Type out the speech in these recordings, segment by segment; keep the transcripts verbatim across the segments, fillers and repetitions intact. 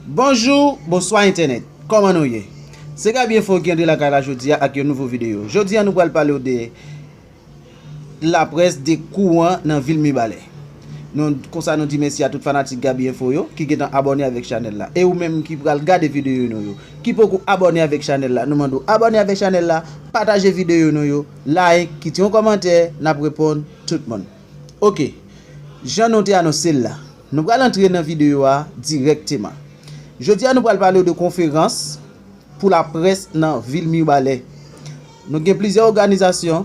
Bonjou, bonswa entènèt. Kòman nou ye? Se Gaby Info ki antre lakay la jodi a ak yon nouvo videyo. Jodi a nou pral pale w de laprès, de kouran nan vil Mibalè. Nou, konsa nou di mèsi a tout fanatik Gaby Info yo ki gentan abòne avèk chanèl la. E ou menm ki pral gade videyo nou yo, ki poko abòne avèk chanèl la, nou mande w abòne avèk chanèl la, pataje videyo nou yo, like, kite yon kòmantè, n ap reponn tout moun. Oke, jan nou te anonse l la, nou pral antre nan videyo a dirèkteman. Jodi a nou pral pale w de konferans pou laprès nan vil Mibalè. Nou gen plizyè òganizasyon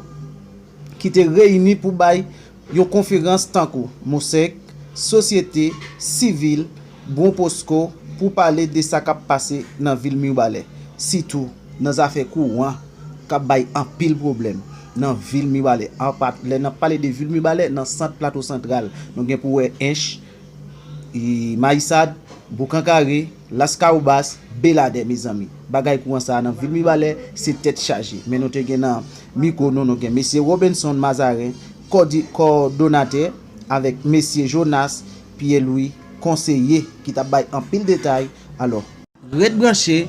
ki te reyini pou bay yon konferans tankou MOSEC, sosyete sivil, Bon Posco, pou pale de sa k ap pase nan vil Mibalè, sitou nan zafè kouran k ap bay anpil pwoblèm nan vil Mibalè. Anpat, lè n ap pale de vil Mibalè, nan sant Plato Santral, nou gen pou wè Ench, e, Mayisad, Boukankare, Laskawobas, Beladè, mezanmi. Bagay kouran sa a nan vil Mibalè, se tèt chaje. Men nou te gen nan mikwo nou, nou gen mesye Robenson Mazarin, kòdi-, kòdonatè, avèk mesye Jonas Pierre Louis, konseye, ki t ap bay anpil detay. Alò, ret branche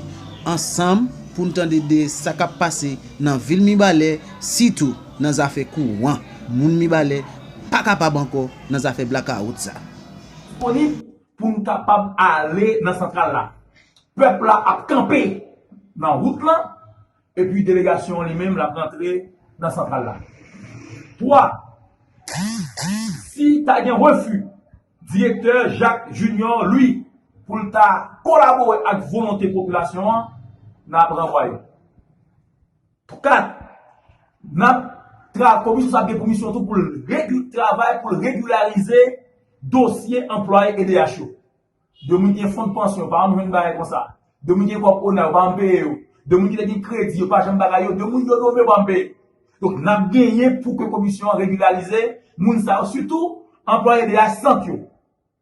ansanm pou n tande de sa k ap pase nan vil Mibalè, sitou nan zafè kouran. Moun Mibalè pa kapab ankò nan zafè blakawout sa. Disponib pou n kapab ale nan santral la. Pèp la ap kanpe nan wout lan, epi delegasyon an li menm l ap rantre nan santral la. Twa, si ta gen refi direktè Jacques Junior Louis pou l ta kolabore ak volonte popilasyon an, n ap ranvwaye. Kat, n ap tra-, komisyon sa ap gen pou misyon tou pou l regi-, travay pou l regilyarize dosye anplwaye E D H yo. De moun ki gen fon de pansyon, yo pa janm jwenn bagay konsa. De moun ki gen kòb ona, yo pa janm peye yo. De moun ki te gen kredi, yo pa janm bagay yo. De moun yo nome, yo pa janm peye. Donk, n ap genyen pou ke komisyon an regilyarize moun sa yo, sitou anplwaye E D H sant yo.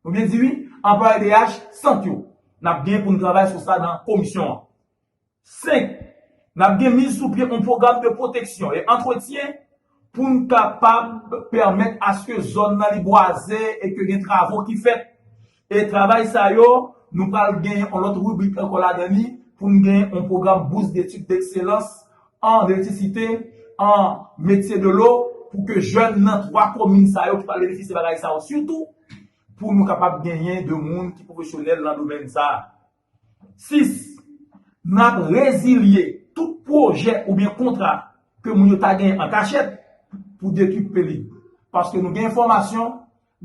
Nou byen di wi, anplwaye E D H sant yo. N ap genyen pou n travay sou sa nan komisyon an. Senk, n ap gen miz sou pye yon pwogram de pwoteksyon e antretyen pou n kapab pèmèt aske zòn nan li bwaze e ke gen travo ki fèt. E travay sa yo, nou pral gen yon lòt ribrik ankò ladan li pou n gen yon pwogram bous detid dekselans an elektrisite, an metye dlo, pou ke jèn nan twa komin sa yo ki pral benefisye bagay sa yo, sitou pou nou kapab genyen de moun ki pwofesyonèl nan domèn sa a. Sis, n ap rezilye tout pwojè oubyen kontra ke moun yo ta genyen an kachèt pou detwi Pelib. Paske nou gen enfòmasyon,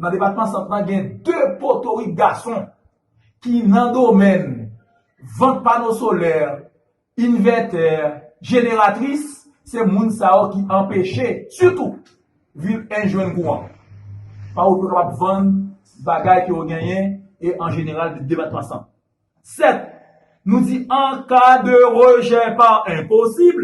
nan depatman Sant lan gen de potorik gason ki nan domèn vant pano solè, envètè, jeneratris, se moun sa yo ki anpeche, sitou, vil Ench jwenn kouran. Pa yo kapab vann bagay ke yo genyen e an jeneral de depatman Sant. Sèt, nou di an ka de rejè pa enposib,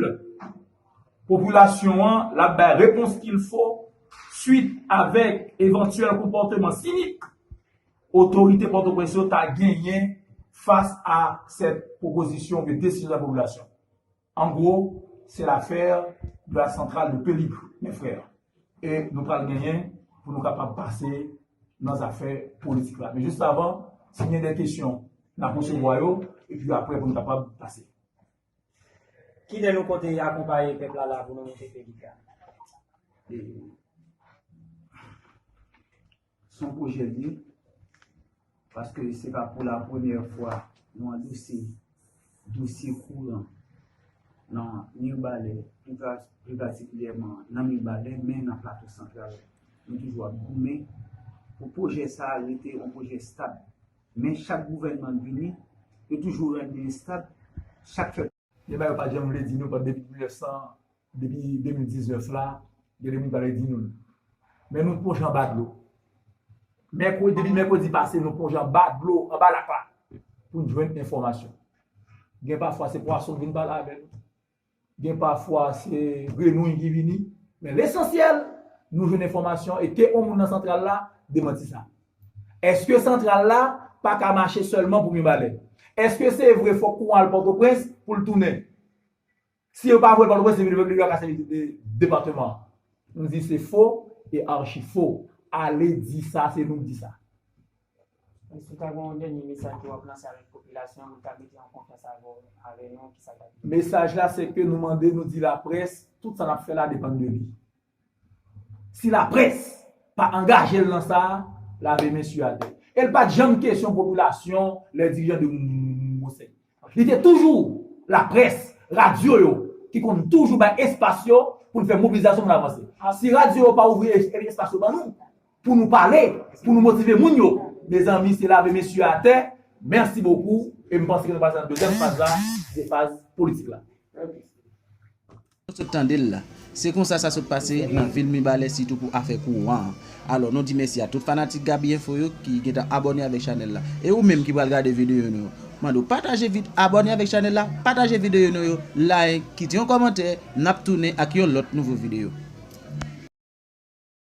popilasyon an l ap bay repons qu'il faut suite avèk evantyèl konpòteman sinik otorite Pòtoprens yo ta genyen fas a sèt pwopozisyon oubyen desizyon de la popilasyon. An gwo, se lafè de la santral de Pelib, mes frères. E nou pral genyen pou nou kapab pase nan zafè politik la. Men jis avan, si gen de kesyon, n ap resevwa yo, epi apre pou nou kapab pase. Kilè nou konte akonpaye pèp la la pou nou monte Pelib la? E se yon pwojè l ye, paske se pa pou la premyè fwa nou andouse dosye kouran nan Mibalè, pli pa-, pli patikilyèman nan Mibalè, men nan Plato Santral, nou toujou ap goumen pou pwojè sa a rete yon pwojè estab. Men chak gouvènman k vini, yo toujou rann li estab, chak fè. Gen bagay yo pa t janm vle di nou pandan depi mil nèf san, depi de mil diznèf la, gen de moun pa vle di nou l. Men nou plonje anba dlo. Mèkredi, depi mèkredi pase, nou plonje anba dlo, anba lak la, pou n jwenn enfòmasyon. Gen pafwa se pwason k vin pale avè nou. Gen pafwa se grenouy ki vini. Men lesansyèl, nou jwenn enfòmasyon e ke yon moun nan santral la demanti sa. Èske santral la pa ka mache sèlman pou Mibalè? Èske se vre fòk kouran al Pòtoprens pou l tounen? Si yo pa voye l Pòtoprens, se vin Repiblik la ka sèvi de depatman. Nou di se fo e achi fo. Ale di sa, se nou k di sa. Èske w ta gen yon dènye mesaj ke w ap lanse avèk popilasyon? Popilasyon pou l ka mete an konfyans avè, avè nou, ki sa k ap vini. Mesaj la, se ke nou mande, nou di laprès, tout sa n ap fè la depann de li. Si laprès pa angaje l nan sa, lave men sou atè. E l pa t janm kesyon popilasyon, lè dirijan de Mosèk. Li te toujou laprès, radyo yo, ki konn toujou bay espas yo pou n fè mobilizasyon pou n avanse. Si radyo yo pa ouvri es-, espas yo ban nou, pou nou pale, pou nou motive moun yo, mezanmi, se lave men sou atè. Mèsi bokou. E m panse ke nou pase nan dezyèm faz la, se faz politik la. Nou sot tande l la. Se konsa sa sot pase nan vil Mibalè, sitou pou afè kouran an. Alò, nou di mèsi a tout fanatik Gaby Info yo ki gentan abòne avèk chanèl la. E ou menm ki pral gade videyo nou yo, mande w pataje vid-, abòne avèk chanèl la, pataje videyo nou yo, like, kite yon kòmantè, n ap tounen ak yon lòt nouvo videyo.